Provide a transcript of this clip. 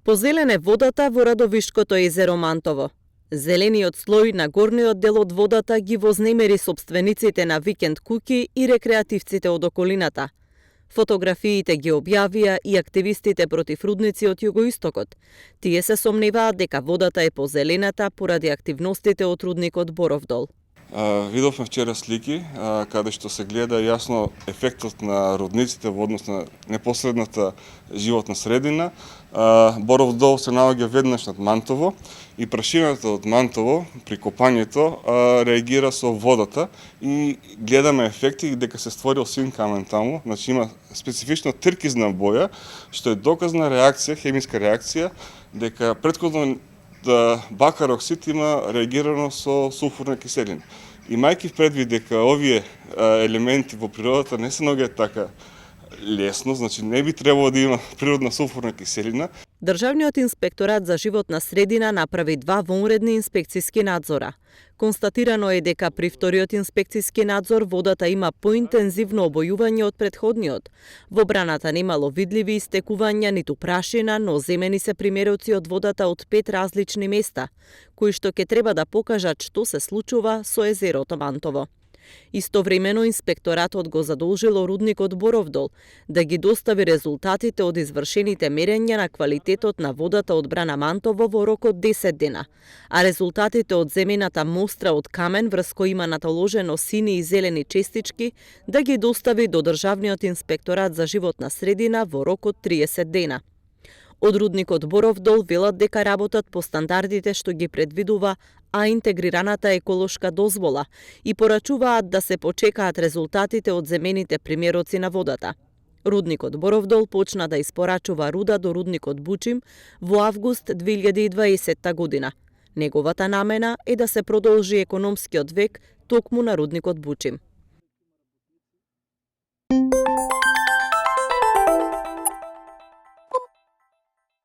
Позелен е водата во Радовишкото езеро Мантово. Зелениот слој на горниот дел од водата ги вознемери сопствениците на викенд куќи и рекреативците од околината. Фотографиите ги објавија и активистите против рудници од југоистокот. Тие се сомневаат дека водата е позелената поради активностите од рудникот Боровдол. Видовме вчера слики каде што се гледа јасно ефектот на рудниците во однос на непосредната животна средина. Боровдол се наоѓа веднаш над Мантово и прашината од Мантово при копањето реагира со водата и гледаме ефекти дека се створил син камен таму, значи има специфично тркизна боја што е доказна реакција, хемиска реакција дека претходно бакар оксид има реагирано со сулфурна киселина. Имајќи предвид дека овие елементи во природата не се наоѓаат така лесно, значи не би требало да има природна сулфурна киселина. Државниот инспекторат за животна средина направи 2 вонредни инспекциски надзора. Констатирано е дека при вториот инспекциски надзор водата има поинтензивно обојување од претходниот. Во браната немало видливи истекувања ниту прашина, но земени се примероци од водата од 5 различни места, кои што ќе треба да покажат што се случува со езерото Мантово. Истовремено инспекторатот го задолжило рудникот Боровдол да ги достави резултатите од извршените мерења на квалитетот на водата од брана Мантово во рок од 10 дена, а резултатите од земената мостра од камен врз кој има наталожено сини и зелени честички да ги достави до Државниот инспекторат за животна средина во рок од 30 дена. Од рудникот Боровдол велат дека работат по стандардите што ги предвидува интегрираната еколошка дозвола и порачуваат да се почекаат резултатите од земените примероци на водата. Рудникот Боровдол почна да испорачува руда до рудникот Бучим во август 2020 година. Неговата намена е да се продолжи економскиот век токму на рудникот Бучим.